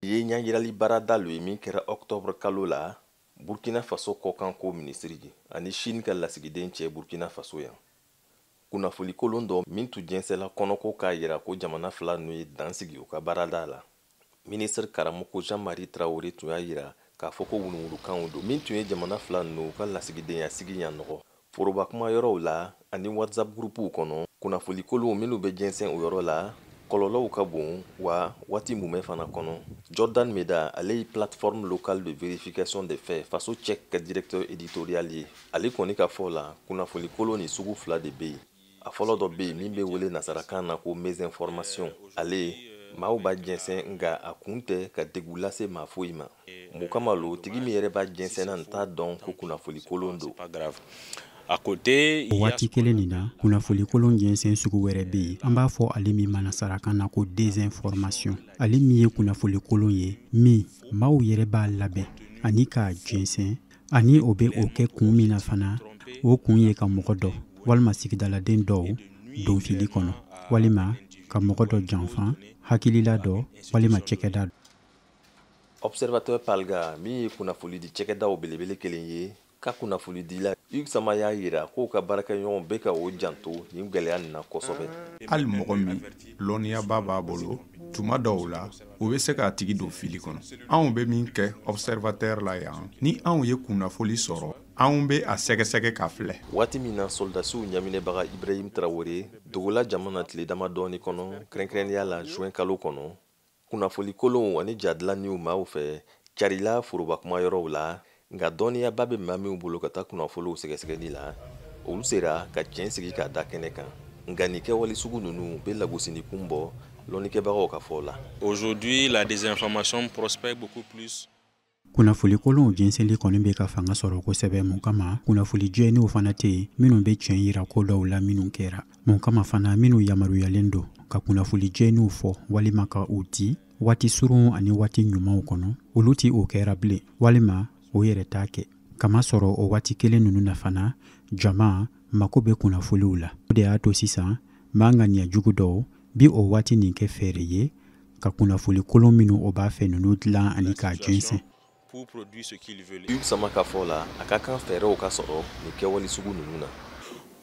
Ye ɲɛyirali baarada lo ye min kɛra octobre kalo la Burkina Faso kɔkanko minisiri ani Chine ka lasigiden cɛ Burkina Faso yan. Kunnafoli kolon dɔ min tun jɛnsɛla kɔnɔko k'a yira ko jamana fila ninnu ye dan sigi u ka baarada la. Minisiri karamɔgɔ Jean-Marie Traoré tun y'a yira k'a fɔ ko wuluwulukanw don min tun ye jamana fila ninnu ka lasigidenya sigi ɲanɔgɔ. Foroba kuma yɔrɔw la ani WhatsApp gurupuw kɔnɔ, kunnafoli kolonw minnu bɛ jɛnsɛn o yɔrɔ la, kɔlɔlɔw ka bon wa waati mumɛ fana kɔnɔ. Jordan Meda, ale ye plateforme locale de vérification des faits Faso Check ka directeur éditorial ye. Ale kɔni ka fɔ la, kunnafoli kolon ni sugu fila de bɛ yen. A fɔlɔ dɔ bɛ yen min bɛ wele nasarakan na ko mésinformation. Ale maaw b'a jɛnsɛn, nka a kun tɛ ka degun lase maa foyi ma. Mun kama lo, tigi min yɛrɛ b'a jɛnsɛnna n t'a dɔn ko kunnafoli kolon don. À côté, O waati kelen nin na, kunnafoli kolon jɛnsɛn sugu wɛrɛ bɛ yen, an b'a fɔ ale min ma nasarakan na ko désinformation. Ale min ye kunnafoli kolon ye min maaw yɛrɛ b'a labɛn ani k'a jɛnsɛn, ani o bɛ o kɛ kun min na fana, o kun ye ka mɔgɔ dɔ walima sigidaladen dɔw don fili kɔnɔ, walima ka mɔgɔ dɔ janfa hakilila dɔ walima cɛkɛda. Observateur Palga, min ye kunnafoli di cɛkɛdaw belebele kelen ye, ka kunnafonidila Hugues Sama y'a yira k'o ka baarakɛɲɔgɔnw bɛ ka o janto nin gwɛlɛya nin na kosɛbɛ. Hali mɔgɔ min lɔnniyaba b'a bolo, tuma dɔw la o bɛ se k'a tigi don fili kɔnɔ. Anw bɛ min kɛ Observateur la yan, ni anw ye kunnafoli sɔrɔ, anw bɛ a sɛgɛsɛgɛ ka filɛ. Waati min na soldasiw ɲaminɛbaga Ibrahim Traoré dogola jama na tile dama dɔɔni kɔnɔ, kɛrɛnkɛrɛnnenya la juin kalo kɔnɔ, kunnafoli kolonw ani ja dilanniw maaw fɛ carila foroba kuma yɔrɔw la. Nka dɔnniyaba bɛ maa minw bolo ka taa kunnafoliw sɛgɛsɛgɛli la, olu sera ka tiɲɛ sigi k'a da kɛnɛ kan. Nka nin kɛwale sugu ninnu bɛ lagosini kun bɔ lɔnnikɛbagaw ka fɔ la. Aujourd'hui, la désinformation prospère beaucoup plus. Kunnafoli kolonw jɛnsɛnli kɔni bɛ ka fanga sɔrɔ kosɛbɛ. Mun kama? Kunnafoli jɛniw fana tɛ yen minnu bɛ tiɲɛ yira ko dɔw la minnu kɛra. Mun kama fana, minnu yamaruyalen don ka kunnafoli jɛniw fɔ walima ka u di waati surun ani waati ɲumanw kɔnɔ, olu ti o kɛra bilen walima o yɛrɛ t'a kɛ. Kamasɔrɔ o waati kelen ninnu na fana, jama mako bɛ kunnafoliw la. O de y'a to sisan maa ŋaniya jugu dɔw bi o waati nin kɛ fɛɛrɛ ye ka kunnafoli kolon minnu o b'a fɛ ninnu dilan ani k'a jɛnsɛn. Pour produire ce qu'ils veulent. Hugues Sama ka fɔ la, a ka kan fɛɛrɛw ka sɔrɔ nin kɛwale sugu ninnu na.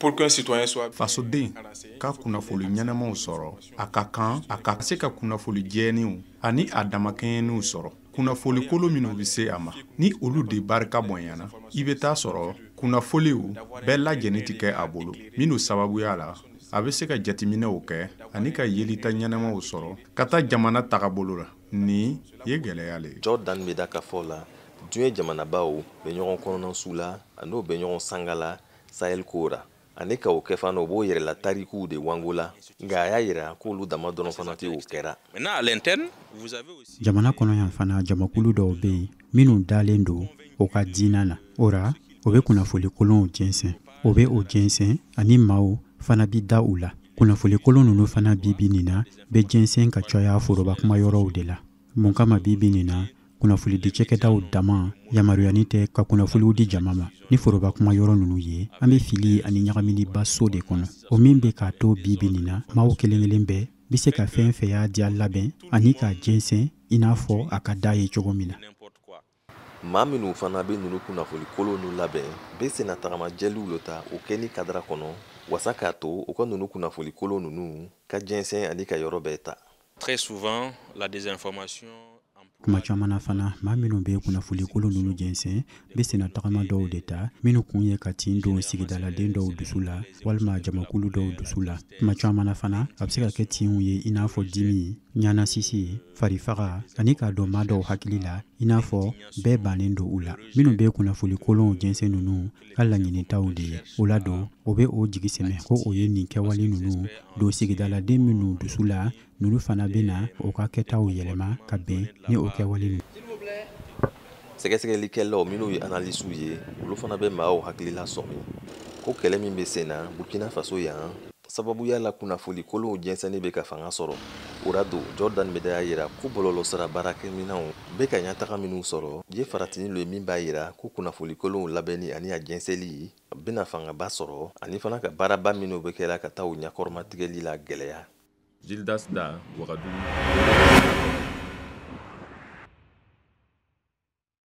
Pour qu'un citoyen soit Fasoden ka kunnafoli ɲɛnamaw sɔrɔ, a ka kan a ka se ka kunnafoli jɛniw ani a damakɛɲɛniw sɔrɔ. Kunnafoli kolo minnu bɛ se a ma, ni olu de barika bonyana, i bɛ taa sɔrɔ kunnafoliw bɛɛ lajɛlen tɛ kɛ a bolo minnu sababuya la a bɛ se ka jateminɛw kɛ ani ka yelita ɲɛnamaw sɔrɔ ka taa jamana tagabolo la. Nin ye gɛlɛya le ye. Jordan Meda ka fɔ la, diɲɛ jamanabaw bɛ ɲɔgɔn kɔnɔna su la an'o bɛ ɲɔgɔn sanga la Sahel ko ra, ani ka o kɛ fana, o b'o yɛrɛla tarikuw de wango la. Nka a y'a yira k'olu dama dɔrɔn fana tɛ o kɛra. Maintenant, à l'interne, vous avez aussi Jamana kɔnɔ yan fana, jamakulu dɔw bɛ yen minnu dalen don o ka diina na. O ra, o bɛ kunnafoli kolonw jɛnsɛn, o bɛ o jɛnsɛn ani maaw fana bi da u la. Kunnafoli kolon ninnu fana bi bi nin na bɛ jɛnsɛn ka caya foroba kuma yɔrɔw de la. Mun kama, bi bi nin na, kunnafoli di cɛkɛdaw dama yamaruyani tɛ ka kunnafoliw di jama ma ni foroba kuma yɔrɔ ninnu ye. An bɛ fili ani ɲagaminiba so de kɔnɔ, o min bɛ k'a to bi bi nin na maaw kelen kelen bɛɛ bɛ se ka fɛn fɛn y'a diya labɛn ani k'a jɛnsɛn i n'a fɔ a ka da ye cogo min na. N'importe quoi. Maa minnu fana bɛ ninnu kunnafoli kolon ninnu labɛn bɛ senna tagamajɛliw lo ta o kɛ ni kadara kɔnɔ wasa k'a to u ka ninnu kunnafoli kolon ninnu ka jɛnsɛn ani ka yɔrɔ bɛɛ ta. Très souvent, la désinformation Kuma caman na fana, maa minnu bɛ kunnafoli kolon ninnu jɛnsɛn bɛ senna tagama dɔw de ta minnu kun ye ka tin don sigidaladen dɔw dusu la walima jamakulu dɔw dusu la. Kuma caman na fana, a bɛ se ka kɛ tinw ye i n'a fɔ dimi, ɲanasisi, farifaga, ani k'a dɔn maa dɔw hakili la i n'a fɔ bɛɛ bannen don u la. Minnu bɛ kunnafoli kolonw jɛnsɛn ninnu ka laɲinitaw de ye o la don, o bɛ o jigi sɛmɛ ko o ye nin kɛwale ninnu don sigidaladen minnu dusu la, ninnu fana bɛ na o ka kɛtaw yɛlɛma ka bɛn ni o kɛwale ninnu. Sɛgɛsɛgɛlikɛlaw minnu ye analysiw ye, olu fana bɛ maaw hakilila sɔmi ko kɛlɛ min bɛ sen na Burkina Faso yan sababuya la, kunnafoli kolonw jɛnsɛnni bɛ ka fanga sɔrɔ. O ra don, Jordan Meda y'a yira ko bɔlɔlɔsira baarakɛminɛnw bɛ ka ɲɛtaga minnu sɔrɔ ye faratini lo ye min b'a yira ko kunnafoli kolonw labɛnni ani a jɛnsɛnli bɛna fangaba sɔrɔ, ani fana ka baaraba minnu bɛ kɛra ka taa u ɲɛkɔrɔmatigɛli la gɛlɛya. Gildas Da, Wagadugu.